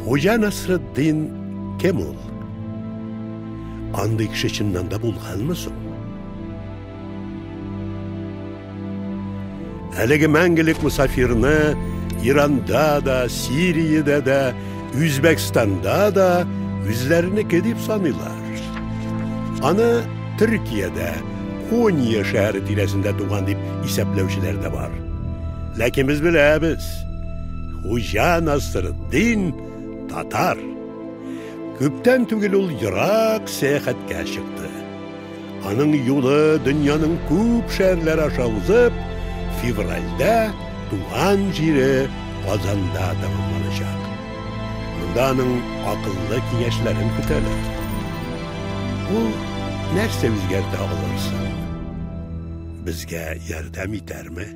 Хуҗа Насретдин кем ул? Андый кеше чыннан да булганмы соң? Әлеге мәңгелек мусафирны Иранда да, Сириядә дә, Үзбәкстанда да үзләренеке дип саныйлар. Аны Төркиядә, Конья шәһәре тирәсендә туган дип исәпләүчеләр дә бар. Ләкин без беләбез, Хуҗа Насретдин татар. Күптән түгел ул ерак сәяхәткә чыкты. Аның юлы дөньяның күп шәһәрләре аша узып, февральдә туган җире Казанда тәмамланачак. Монда аның акыллы киңәшләрен көтәләр. Ул нәрсә үзгәртә алыр соң? Безгә ярдәм итәрме?